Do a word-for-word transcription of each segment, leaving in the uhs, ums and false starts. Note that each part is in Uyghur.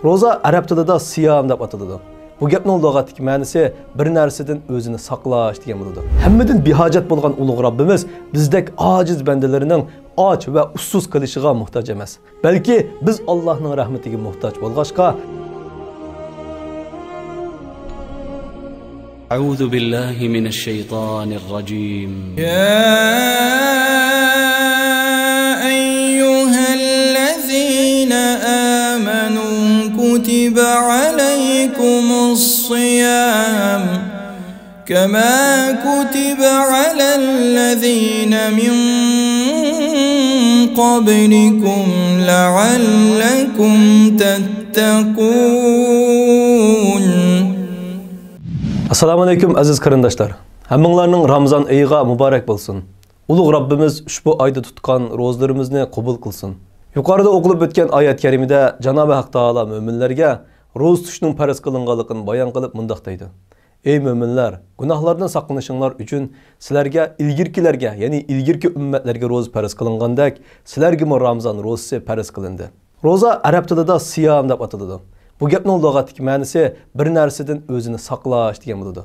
روزا ئەرەب تىلىدا سىيام دەپ ئاتىلىدۇ. بۇ گەپنىڭ لۇغەتتىكى مەنىسى بىر نەرسىدىن ئۆزىنى ساقلاش دېگەن بولىدۇ. ھەممىدىن بىھاجەت بولغان ئۇلۇغ رەببىمىز بىزدەك ئاجىز بەندىلىرىنىڭ ئاچ ۋە ئۇسسۇز قېلىشىغا موھتاج ئەمەس. بەلكى بىز ئاللاھنىڭ رەھمىتىگە موھتاج بولغاچقا، أعوذ بالله من الشيطان الرجيم. يا أيها الذين آمنوا كتب عليكم الصيام كما كتب على الذين من قبلكم لعلكم تتقون. ئەسسالامۇ ئەلەيكۇم ئەزىز قېرىنداشلار. ھەممىڭلارنىڭ رامىزان ئېيىغا مۇبارەك بولسۇن. ئۇلۇغ رەببىمىز ئۇشبۇ ئايدا تۇتقان روزىلىرىمىزنى قوبۇل قىلسۇن. يۇقىرىدا ئوقۇلۇپ ئۆتكەن ئايەت كەرىمىدە جانابى ھەق تائالا مۆمىنلەرگە روزا تۇتۇشنىڭ پەرز قىلىنغانلىقىنى بايان قىلىپ مۇنداق دەيدۇ: ئەي مۆمىنلەر، گۇناھلاردىن ساقلىنىشىڭلار ئۈچۈن سىلەرگە ئىلگىرىكىلەرگە، يەنى ئىلگىرىكى ئۈممەتلەرگە روزا پەرز قىلىنغاندەك، سىلەرگىمۇ رامىزان روزىسى پەرز قىلىندى. روزا ئەرەب تىلىدا سىيام دەپ ئاتىلىدۇ. بۇ گەپنىڭ لۇغەتتىكى مەنىسى بىر نەرسىدىن ئۆزىنى ساقلاش دېگەن بولىدۇ.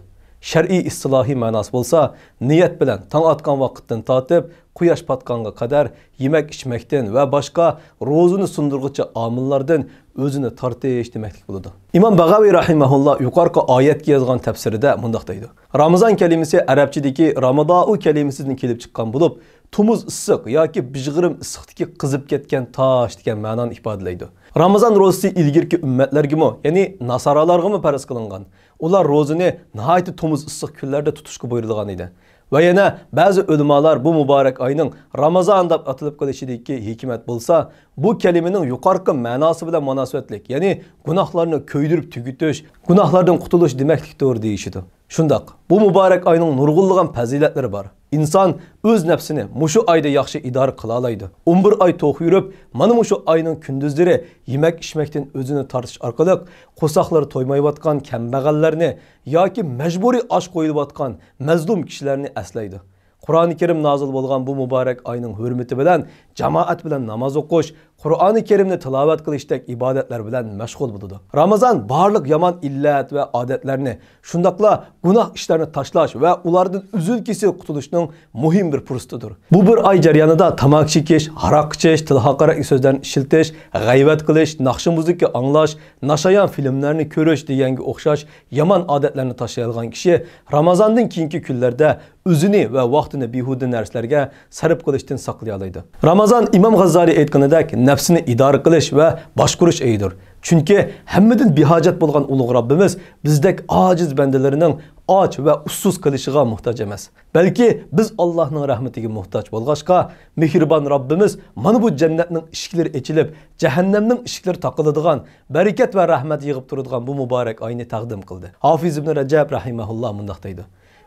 شەرئىي ئىستىلاھىي مەناسى بولسا، نىيەت بىلەن تاڭ ئاتقان ۋاقىتتىن تارتىپ قۇياش پاتقانغا قەدەر يېمەك-ئىچمەكتىن ۋە باشقا روزىنى سۇندۇرغۇچى ئامىللاردىن ئۆزىنى تارتىش دېمەكلىك بولىدۇ. ئىمام باغاۋىي رەھىمەھۇللا يۇقارقى ئايەتكە يازغان تەپسىرىدە مۇنداق دەيدۇ: رامىزان كەلىمىسى ئەرەبچىدىكى رامادائۇ كەلىمىسىدىن كېلىپ چىققان بولۇپ، تومۇز ئىسسىق ياكى بىژغىرىم ئىسسىقتىكى قىزىپ كەتكەن تاش دېگەن مەنانى ئىپادىلەيدۇ. رامازان روزىسى ئىلگىرىكى ئۈممەتلەرگىمۇ، يەنى ناسارالارغىمۇ پەرز قىلىنغان. ئۇلار روزىنى ناھايىتى تومۇز ئىسسىق كۈنلەردە تۇتۇشقا بۇيرۇلغان ئىدى. ۋە يەنە بەزى ئۆلىمالار بۇ مۇبارەك ئاينىڭ رامازان دەپ ئاتىلىپ قېلىشىدىكى ھېكمەت بولسا، بۇ كەلىمىنىڭ يۇقارقى مەناسى بىلەن مۇناسىۋەتلىك، يەنى گۇناھلارنى كۆيدۈرۈپ تۈگىتىش، گۇناھلاردىن قۇتۇلۇش دېمەكلىكتۇر دېيىشىدۇ. شۇنداق، بۇ مۇبارەك ئاينىڭ نۇرغۇنلىغان پەزىلەتلىرى بار. ئىنسان ئۆز نەپسىنى مۇشۇ ئايدا ياخشى ئىدارە قىلالايدۇ. ئون بىر ئاي توخۇ يۈرۈپ، مانا مۇشۇ ئاينىڭ كۈندۈزلىرى يېمەك-ئىچمەكتىن ئۆزىنى تارتىش ئارقىلىق قورساقلىرى تويمايۋاتقان كەمبەغەللەرنى ياكى مەجبۇرىي ئاچ قويۇلۇۋاتقان مەزلۇم كىشىلەرنى ئەسلەيدۇ. قۇرئانى كەرىم نازىل بولغان بۇ مۇبارەك ئاينىڭ ھۆرمىتى بىلەن جامائەت بىلەن ناماز ئوقۇش، قۇرئانى كەرىمنى تىلاۋەت قىلىشتەك ئىبادەتلەر بىلەن مەشغۇل بولىدۇ. رامازان بارلىق يامان ئىللەت ۋە ئادەتلەرنى، شۇنداقلا گۇناھ ئىشلارنى تاشلاش ۋە ئۇلاردىن ئۈزۈل-كېسىل قۇتۇلۇشنىڭ مۇھىم بىر پۇرسىتىدۇر. بۇ بىر ئاي جەريانىدا تاماكا چېكىش، ھاراق ئىچىش، تىل ھاقارەتلىك سۆزلەرنى ئىشلىتىش، غەيۋەت قىلىش، ناخشا-مۇزىكا ئاڭلاش، ناشايان فىلىملەرنى كۆرۈش دېگەنگە ئوخشاش يامان ئادەتلەرنى تاشلىيالىغان كىشى رامازاندىن كېيىنكى كۈنلەردە ئۆزىنى ۋە ۋاقتىنى بىھۇدە نەرسىلەرگە سەرپ قىلىشتىن ساقلىيالايدۇ. رامازان ئىمام غاززالى ئېيتقىنىدەك نەپسىنى ئىدارە قىلىش ۋە باشقۇرۇش ئېيىدۇر. چۈنكى ھەممىدىن بىھاجەت بولغان ئۇلۇغ رەببىمىز بىزدەك ئاجىز بەندىلىرىنىڭ ئاچ ۋە ئۇسسۇز قېلىشىغا موھتاج ئەمەس. بەلكى بىز ئاللاھنىڭ رەھمىتىگە موھتاج بولغاچقا، مېھرىبان رەببىمىز مانا بۇ جەننەتنىڭ ئىشىكلىرى ئېچىلىپ، جەھەننەمنىڭ ئىشىكلىرى تاقىلىدىغان، بەرىكەت ۋە رەھمەت يېغىپ تۇرىدىغان بۇ مۇبارەك ئاينى تەقدىم قىلدى. ھافىز ئىبن رەجەب رەھىمەھۇللا مۇنداق دەيدۇ: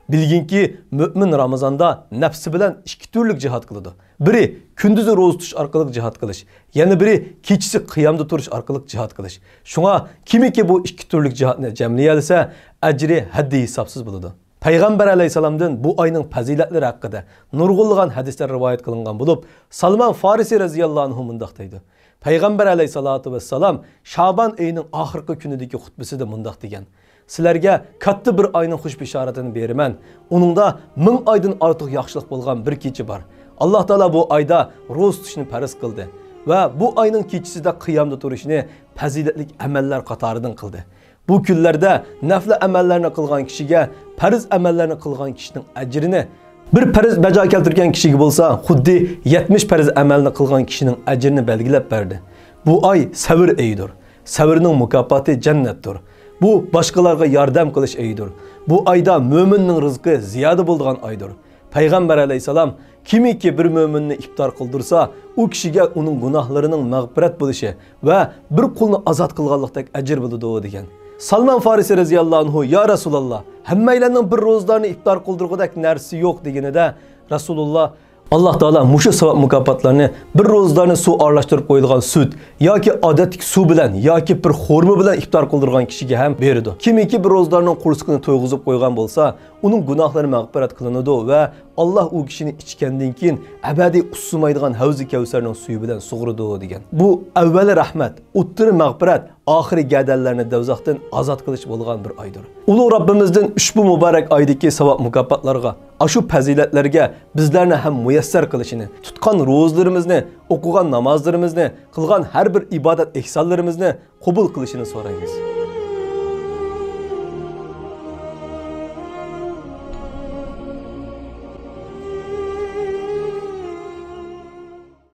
بىلگىنكى، مۆمىن رامىزاندا نەپسى بىلەن ئىككى تۈرلۈك جىھاد قىلىدۇ. بىرى كۈندۈزى روزا تۇتۇش ئارقىلىق جىھاد قىلىش، يەنە بىرى كېچىسى قىيامدا تۇرۇش ئارقىلىق جىھاد قىلىش. شۇڭا كىمكى بۇ ئىككى تۈرلۈك جىھادنى جەملىيەلىسە، ئەجرى ھەددى ھېسابسىز بولىدۇ. پەيغەمبەر ئەلەيھىسسالامدىن بۇ ئاينىڭ پەزىلەتلىرى ھەققىدە نۇرغۇنلىغان ھەدىسلەر رىۋايەت قىلىنغان بولۇپ، سالمان فارىسى رەزىياللاھۇ ئەنھۇ مۇنداق دەيدۇ: پەيغەمبەر ئەلەيھىسسالاتۇ ۋەسسالام شابان ئېيىنىڭ ئاخىرقى كۈنىدىكى خۇتبىسىدە مۇنداق دېگەن: سىلەرگە كاتتا بىر ئاينىڭ خۇش بېشارىتىنى بېرىمەن. ئۇنىڭدا مىڭ ئايدىن ئارتۇق ياخشىلىق بولغان بىر كېچە بار. ئاللاھ تائالا بۇ ئايدا روزا تۇتۇشنى پەرز قىلدى ۋە بۇ ئاينىڭ كېچىسىدە قىيامدا تۇرۇشنى پەزىلەتلىك ئەمەللەر قاتارىدىن قىلدى. بۇ كۈنلەردە نەپلى ئەمەللەرنى قىلغان كىشىگە پەرز ئەمەللەرنى قىلغان كىشىنىڭ ئەجرىنى، بىر پەرز بەجا كەلتۈرگەن كىشىگە بولسا خۇددى يەتمىش پەرز ئەمەلنى قىلغان كىشىنىڭ ئەجرىنى بەلگىلەپ بەردى. بۇ ئاي سەۋر ئېيىدۇر. سەۋرنىڭ مۇكاپاتى جەننەتتۇر. بۇ باشقىلارغا ياردەم قىلىش ئېيىدۇر. بۇ ئايدا مۆمىننىڭ رىزقى زىيادە بولىدىغان ئايدۇر. پەيغەمبەر ئەلەيھىسسالام، كىمكى بىر مۆمىننى ئىپتار قىلدۇرسا، ئۇ كىشىگە ئۇنىڭ گۇناھلىرىنىڭ مەغپىرەت بولۇشى ۋە بىر قۇلنى ئازاد قىلغانلىقتەك ئەجىر بولىدۇ، دېگەن. سالمان فارىسى رەزىياللاھۇ ئەنھۇ، يا رەسۇلاللا، ھەممەيلەننىڭ بىر روزىدارنى ئىپتار قىلدۇرغۇدەك نەرسىسى يوق، دېگىنىدە، رەسۇلۇللا، ئاللاھ تائالا مۇشۇ ساۋاب مۇكاپاتلارنى بىر روزىدارنى سۇ ئارىلاشتۇرۇپ قويۇلغان سۈت ياكى ئادەتتىكى سۇ بىلەن ياكى بىر خورما بىلەن ئىپتار قىلدۇرغان كىشىگە ھەم بېرىدۇ. كىمكى بىر روزىدارنىڭ قورسىقىنى تويغۇزۇپ قويغان بولسا، ئۇنىڭ گۇناھلىرى مەغپىرەت قىلىنىدۇ ۋە ئاللاھ ئۇ كىشىنى ئىچكەندىن كېيىن ئەبەدىي ئۇسسىمايدىغان ھەۋزى كەۋسەرنىڭ سۈيى بىلەن سۇغۇرىدۇ، دېگەن. بۇ ئەۋۋەل رەھمەت، ئوتتۇرا مەغپىرەت، ئاخىرى گەدەنلەرنى دوزاختىن ئازاد قىلىش بولغان بىر ئايدۇر. ئۇلۇغ رەببىمىزدىن ئۇشبۇ مۇبارەك ئايدىكى ساۋاب مۇكاپاتلارغا، ئاشۇ پەزىلەتلەرگە بىزلەرنى ھەم مۇيەسسەر قىلىشىنى، تۇتقان روزىلىرىمىزنى، ئوقۇغان نامازلىرىمىزنى، قىلغان ھەر بىر ئىبادەت ئېھسانلىرىمىزنى قوبۇل قىلىشىنى سورايمىز.